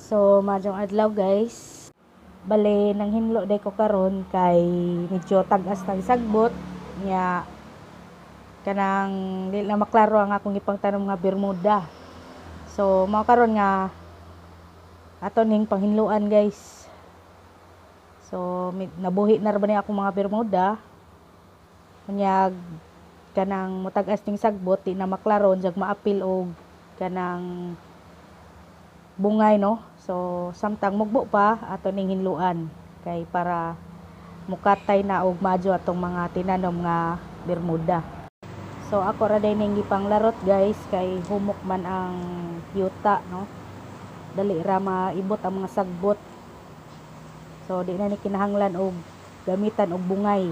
So maayong adlaw, guys. Bale nanghinlo day ko karon kay medyo tag-as nang sagbot nya, kanang di na maklaro ang akong ipangtanom nga bermuda. So mao karon nga ato ning panghinloan, guys. So nabuhi na ra ba ni akong mga bermuda. Unyag kanang motag-as ning sagbot, di na maklaro, unyag maapil og kanang bungay, no? So samtang mugbo pa, ato ning hinloan kay para mukatay na og maayo atong mga tinanom nga bermuda. So ako ra day ning gipanglarot, guys, kay humok man ang yuta, no? Dali ra maibot ang mga sagbot. So di na ni kinahanglan og gamitan og bungay.